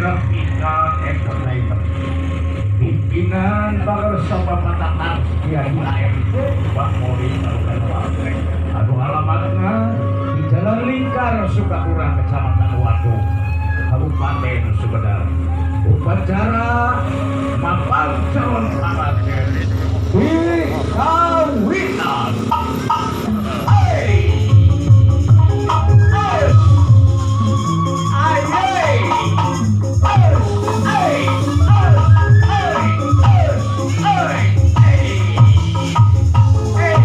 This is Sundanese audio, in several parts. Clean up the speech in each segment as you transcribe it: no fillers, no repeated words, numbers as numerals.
Grafika Entertainment. Pimpinan Bagersa Bapak Tatang Setiadi AMC Pak Mori Karukanwa. Anu alamatna di Jalan Lingkar Sukapura, Kecamatan Watu, Kabupaten Sumedang. Upacara mapag calon panganten di kawinan. Hey! Hey! Aye! Hey! Hey! Hey! Hey! Hey! Hey! Hey! Hey! Hey! Hey!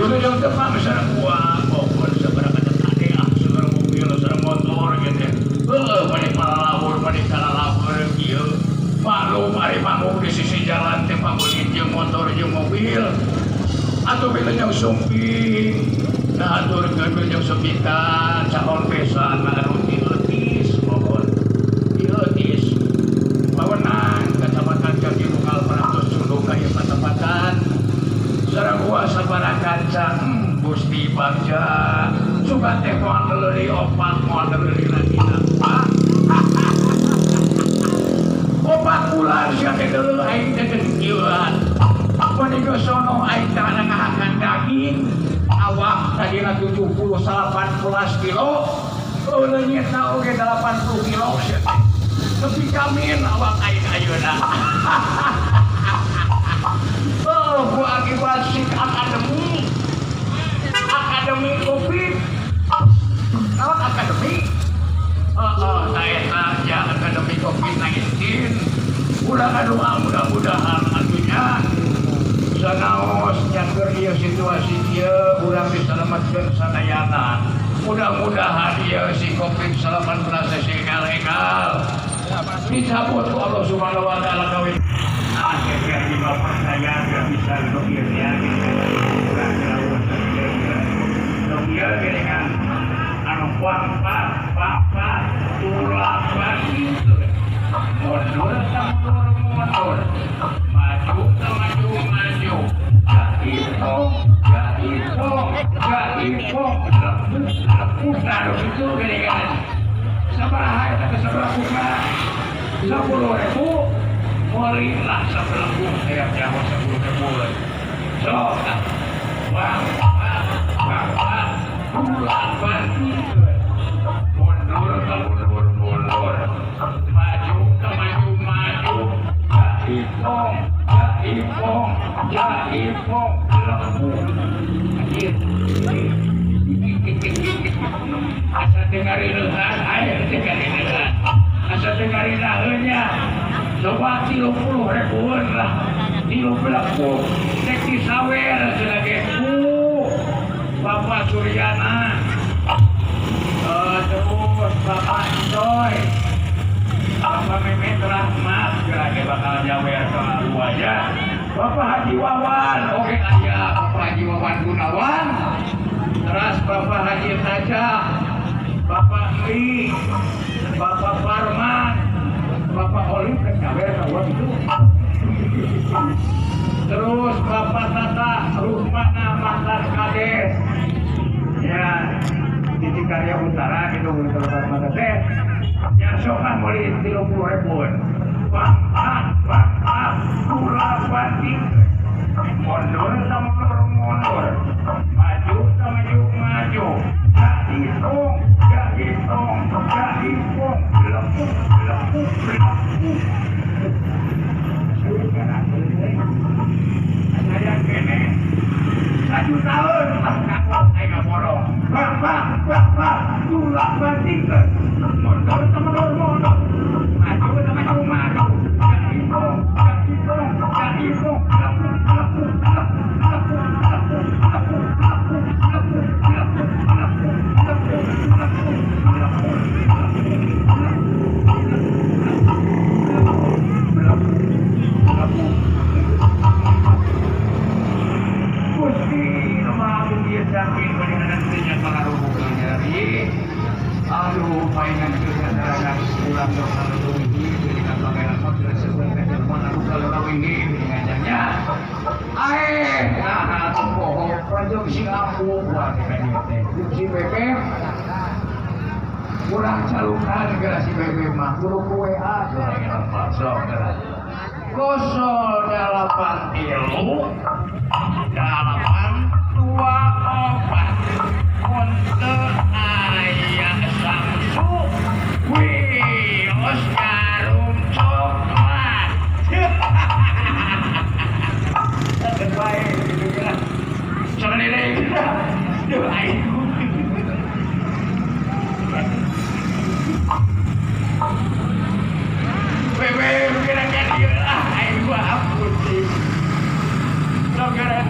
Wilujeng tepang sareng gua pokon sabaraha teh ah sareng mobil sareng motor gitu. Heueuh bade palalawur bade kalalawur kieu. Maklum ari manggung di sisi jalan teh panggung jeung motor jeung mobil. Atuh wilujeng sumping. Nah aturkeun wilujeng sumping ka calon besan anu ti Eutis mohon. Ti Eutis. Pawenang kecamatan Jatiunggal parantos sunduk ka ieu patempatan. Sareng gua sabaraha kanca Gusti Bagja suka teh moal leuleuh opat moal leuleuh lagi opat bulan sia teh deuleuh aing teh kieuan. Mun geus sono aing teh ngahakan daging awak tadina 78 kilo leungitna oge 80 kilo sia teh. Nepi kamin awak aing ayeuna. Oh, ku akibat sik akademi. Akademi Covid. Naon akademi? Heeh, ta eta ya akademi Covid-19. Urang ngadoa mudah-mudahan atunya sanaos nyaker ieu situasi ieu urang disalametkeun sadayana. Mudah-mudahan ieu si Covid-19 teh enggal-enggal. Dicabut ku Allah Subhanahu wa taala kawin. Akhirnya lima percaya gak bisa dokir ya dokir dengan anu pang pang pang pang tulang gitu mundur mundur mundur maju maju maju gak hitung gak hitung gak hitung lepuk nah itu gini kan sabaraha eta sabaraha buka 10.000 Morilah sebelum saya jawab 10.000. So, bang, bang, bang, bang, bulan bantu, mundur ke mundur mundur, maju ke maju maju, gak hitung, gak hitung, gak hitung, lebu. Anjir. Asa dengarin ayo dengarin asa dengarin nya. Coba 30 ribuan lah, 30 tek disawer sebagai Bapak Suryana, terus Bapak Indoy, Bapak Mehmet Rahmat, kira-kira bakal nyawer ke wajah, Bapak Haji Wawan, oke ayah, Bapak Haji Wawan Gunawan, terus Bapak Haji Taja, Bapak Li, Bapak Parman, Bapak Olim kan nyawer kawan itu. Terus Bapak Tata Rukmana mantan Kades ya di Cikarya Utara gitu Bapak teh ya sok ah meuli 30 ribuan. Bang ah bang ah kula banting mundur sama mundur mundur maju sama maju maju gak hitung gak hitung gak hitung lepuk lepuk lepuk. Saya kene 1 tahun aku aing borong bang bang bang bang tulak banting mundur sama mundur mundur maju sama maju maju gak hitung gak hitung gak hitung lepuk lepuk lepuk lepuk lepuk lepuk lepuk lepuk lepuk lepuk lepuk lepuk lepuk lepuk. Gusti nu ieu saking panjenengan teh nya pangarubukeun nyeri. Aduh paingan teu sasarangan urang dosa leuwih jadi pangeran mah teu sesuai ka jelema anu kaleuwih nya. Ae nah atuh poho projok si ambu buat ka dieu teh. Si Bebe kurang calukan geura si Bebe mah kudu ku WA sok geura. 083 824 konte aya Samsu wios jarum coklat. Baik gitu lah. Duh aing. Bebe kira-kira ieu lah aing gua ampun sih. Sok gara.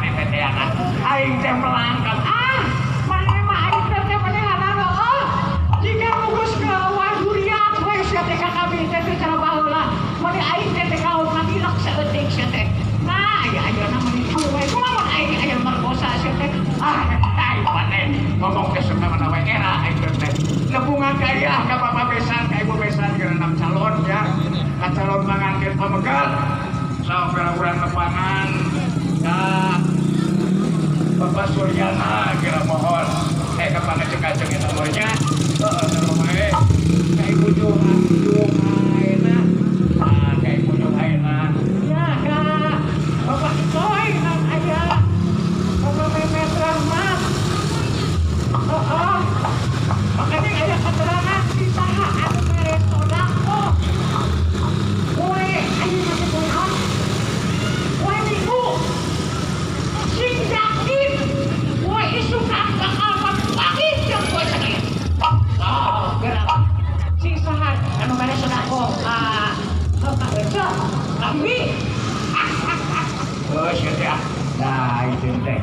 maneh teh teangan. Aing teh melangkap. Ah, maneh mah aing teh teh manehanana oh. Jika geus ngelawan durian we sia teh ka kami teh teh cara baheula. Maneh aing teh teh kaon ngagilak saeutik sia teh. Nah, aya ayeuna mah cuwe. Kumaha aing aya merkosa sia teh. Ah, aing maneh ngomong teh mana we era aing teh. Lebungan ka ieu ka Bapak Besan, ka Ibu Besan geura calon ya. Ka calon panganten pamegat. Sok urang lepangan ka Bapak Suryana kira mohon. Ka pangecek-acek eta mah nya. Heeh, wae. Ka Ibu Juhaina. Ah, ka Ibu Juhaina. Ya, ka Bapak Ikoy nang aya. Bapak Mehmet Rahmat. Oh. Makanya aya keterangan di saha anu mere sodako. Poe ayeuna teh poe naon? Poe Minggu. Sing yakin poe isukan bakal pagi jeung poe Senin. Oh, gerak. Sing saha anu mere sodako ka Bapak Ece, Kak Bibi. Oh, sia teh. Nah, itu teh.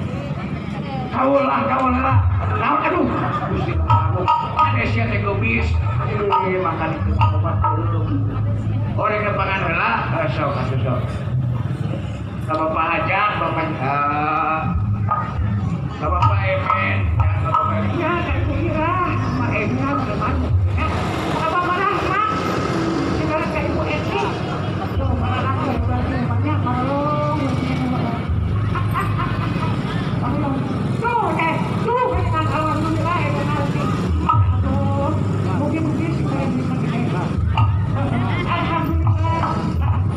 Kaulah, kaulah. Naon aduh. Gusti Prabu. Ade sia teh geubis. Ini makan itu obat dulu. Orang lepangan heula, sok atuh sok. Ka Bapak Hajat, Bapak ka Bapak Emen, ya, ka Bapak Emen. Ya, Kak Ibu Ira, sama Emna, teman. Ya, ka Bapak Rahmat, sekarang Kak Ibu Eti. Tuh, para anak berarti banyak, tolong. Tolong. Tuh, tuh, dengan alhamdulillah, ya, nanti. Aduh, mungkin-mungkin supaya bisa kita. Alhamdulillah.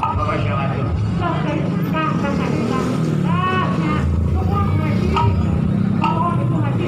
Bapak siapa tuh? Sok, Kak, Kak, Kak, Kak. Kak, ya. Nuhun, Haji. Nuhun, Ibu Haji.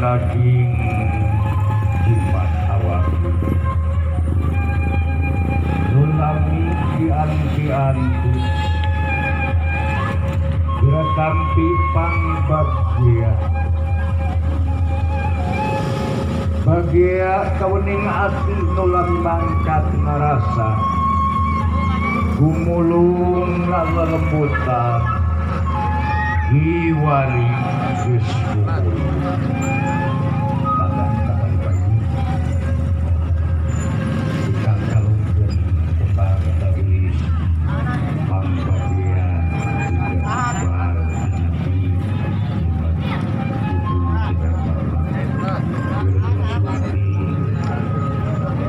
Daging jimat awak nu lami dianti-anti geura tampi pangbagea bagea kawening ati nu lami mangkat ngarasa gumulung lalelembutan hiwari geus gumulung bagan kapali-pali ikang kalungkeun kembang tawis pangbagea bar anapi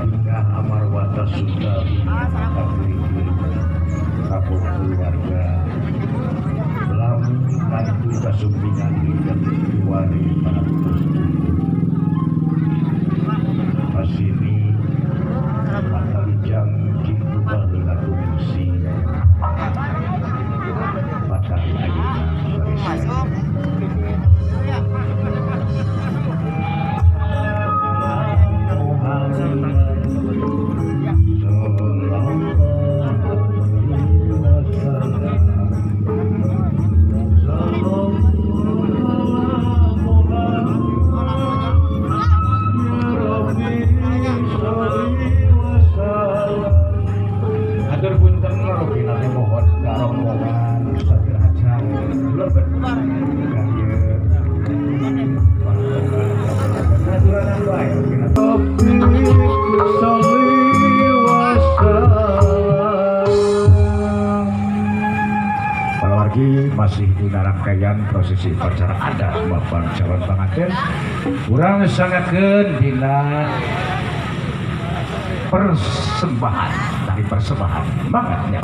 hingga amarwata Sunda kapur keluarga lami nanti kasumpingan dan diwari para pasini matali jam jitu baheula kungsi matali ayeuna barisan. Atur punten rupina teh mohon karombongan sateuacan lebet ka ieu aturanan wae rupina. Para wargi masih dina rangkaian prosesi upacara adat mapang calon panganten urang sangakeun dina persembahan dari persembahan mangga.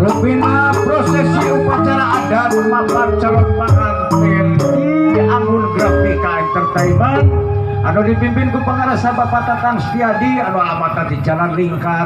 Rupina prosesi upacara adat mapang calon pengantin di Anggun Grafika Entertainment Anu dipimpin ku pangarasa Bapak Tatang Setiadi anu alamatna di Jalan Lingkar.